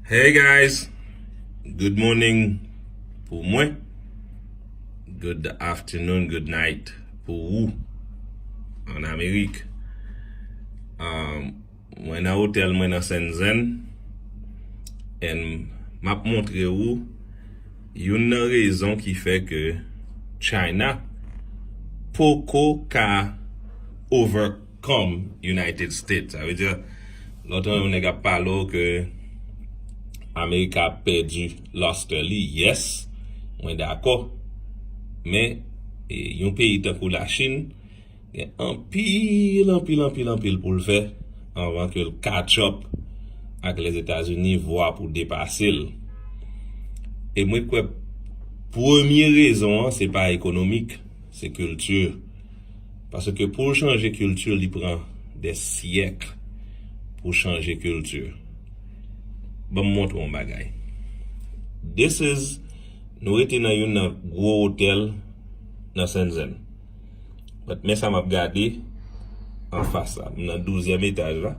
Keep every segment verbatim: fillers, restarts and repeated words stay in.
Hey guys, good morning pou mwen. Good afternoon, good night pou ou an Amerik. Um, mwen nan otèl mwen nan Shenzhen. And m ap montre ou youn nan rezon ki fè ke China poko ka overcome United States. Sa vle di, lòt yon nèg ap pale w ke Amerika ap pèdi luster li. Yes, mwen dakò. Men, e, yon peyi tankou Lachin, gen anpil, anpil, anpil, anpil pou l fè anvan ke l catch up ak Lèzetazini, vwa pou depase l. E mwen kwè premye rezon an, se pa ekonomik, se kilti. Paske pou w chanje kilti, li pran de syèk pou chanje kilti. Ban m montre w yon bagay. This is, nou rete nan youn nan gwo otèl nan Shenzhen. But men sa m ap gade anfas la. M nan douzyèm etaj la.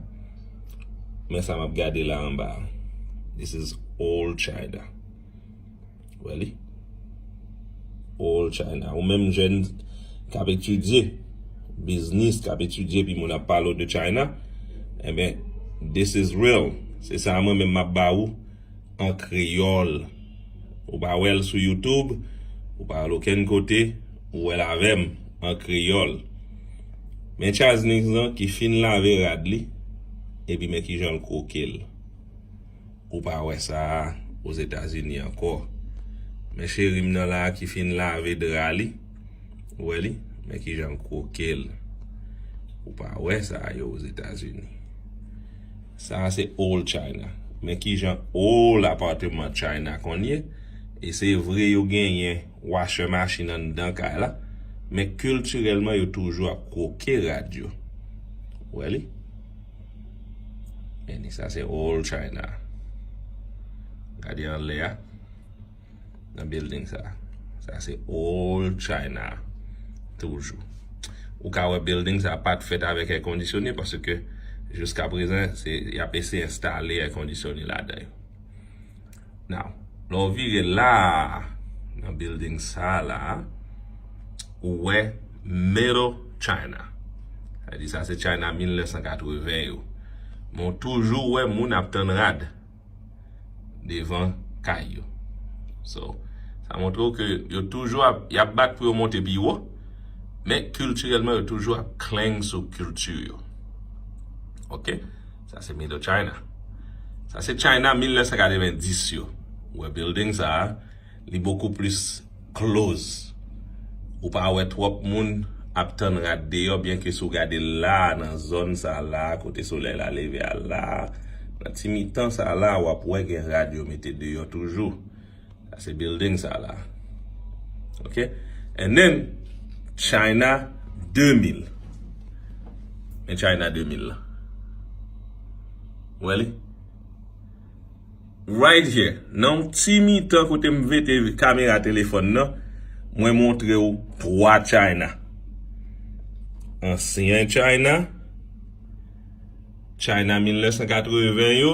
Men sa m ap gade la anba a. This is old China. Wè li? Old China. Ou menm jèn k ap etidye biznis, k ap etidye, epi moun ap pale w de China, ebyen, this is real. Se sa mwen menm m ap ba ou an kreyòl. Ou pa wè l sou YouTube, ou pa wè l okenn kote, ou wè l avè m an kreyòl. Men Chaznix lan ki fin lave rad li, epi men kijan l kwoke l. Ou pa wè sa a Ozetazini ankò. Men cheri m nan la a ki fin lave dra li, ou wè li? Men kijan l kwoke l. Ou pa wè sa a yo Ozetazini. Sa a se old China. Men kijan old apartment China konn ye. E se vre yo genyen washer machine anndan kay la, men kiltirèlman yo toujou ap kwoke rad yo. Ou wè li? Men sa se old China. Gade anlè a. Nan building sa. Sa se old China. Toujou. Ou ka wè building sa pa t fèt avèk èkondisyone paske jiska prezan se y ap eseye enstale èkondisyone ladan yo. Now, lè w vire la a, nan building sa la, ou wè Middle China. Sa di sa se China mil nèf san katreven yo. Men w toujou wè moun ap tann rad devan kay yo. So, sa montre w ke yo toujou ap, y ap bat pou yo monte pi wo, men kiltirèlman yo toujou ap cling sou kilti yo. Ok? Sa se Middle China. Sa se China mil nèf san katreven dis yo. Ou wè building sa a, li bokou plis close. Ou pa wè twòp moun ap tann rad deyò, byenke si w gade la, nan zòn sa la, kote solèy la leve a la, nan ti mitan sa la, w ap wè gen rad yo mete deyò toujou. Sa se building sa la. Ok? And then, China de mil. Men China de mil la. Ou wè li? Right here. Nan yon ti mitan kote m vete kamera telefòn nan, mwen montre w twa China. Ansyen China, China mil nèf san katreven yo,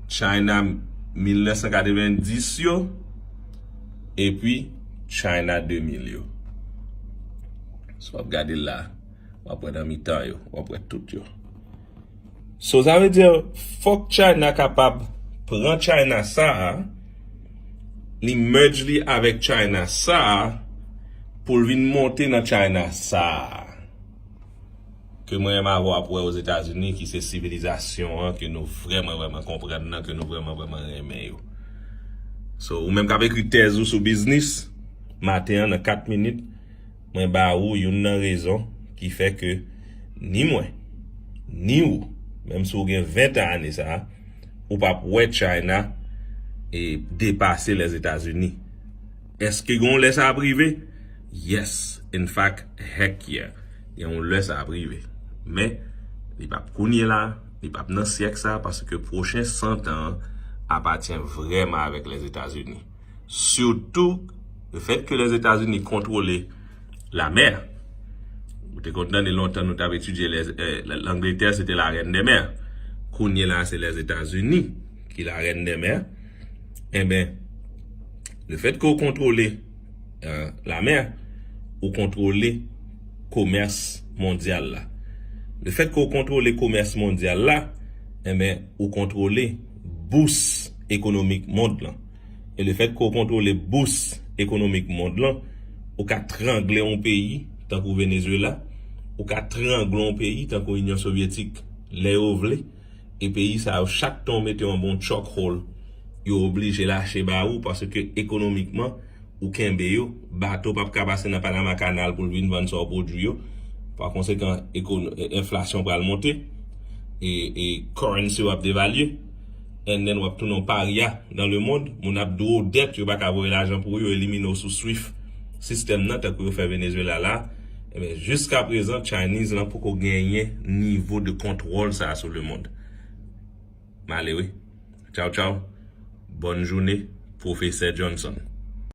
China mil nèf san katreven dis yo, epi China de mil yo. Si w ap gade la, w ap wè nan mitan yo, w ap wè tout yo. So, sa vle di, fòk China kapab pran China sa a, li merge li avèk China sa a, pou l vin monte nan China sa a. Ke mwen menm avè w ap wè Ozetazini, ki se sivilizasyon an, ke nou vrèman, vrèman konprann nan, ke nou vrèman, vrèman renmen yo. So, ou menm k ap ekri tèz ou sou biznis, maten an, nan kat minit, mwen ba ou youn nan rezon ki fè ke ni mwen, ni ou, menm si w gen ven tan ane sa a, ou p ap wè China e depase Lèzetazini. Èske gen yon lè sa ap rive? Yes. In fact, heck yeah. Gen yon lè sa ap rive. Men, li p ap kounye la, li p ap nan syèk sa, paske pwochen san tan an apatyen vrèman avèk Lèzetazini. Sitou, lefètke Lèzetazini kontwole lamè. Ou te konn tande lontan nou t ap etidye Lè-, eh, Langletè se te la reine des mers. Kounye la, se Lèzetazini. ki la reine des mers, enben, le fait que ou kontwole euh, la mer, ou kontwole komès mondyal la. Le fait que ou kontwole komès mondyal la, enben, ou kontwole bous ekonomik mond lan. E le fait que ou kontwole bous ekonomik mond lan, ou ka trangle yon peyi tankou Venezuela, ou ka trangle yon peyi tankou Inyon Sovyetik lè yo vle. E peyi sa yo, chak tan w mete yon bon chokehold, yo oblije lache ba ou, paske ekonomikman, ou kenbe yo, bato p ap ka pase nan Panama Kanal pou l vin vann sa w pwodui yo. Pa konsekan, ekono- enflasyon pral monte, e, e currency w ap devalye, and then w ap tounen yon parya dans le monde, moun ap dwe w dèt, yo pa ka voye lajan pou ou, yo elimine w sou swift sistèm nan, tankou yo fè Venezuela la. Ebyen, jiska prezan, Chinese lan poko genyen nivo de kontwòl sa a sou le monde. Male wi. Tchaw, tchaw. Bòn jounen, Pwofesè Johnson.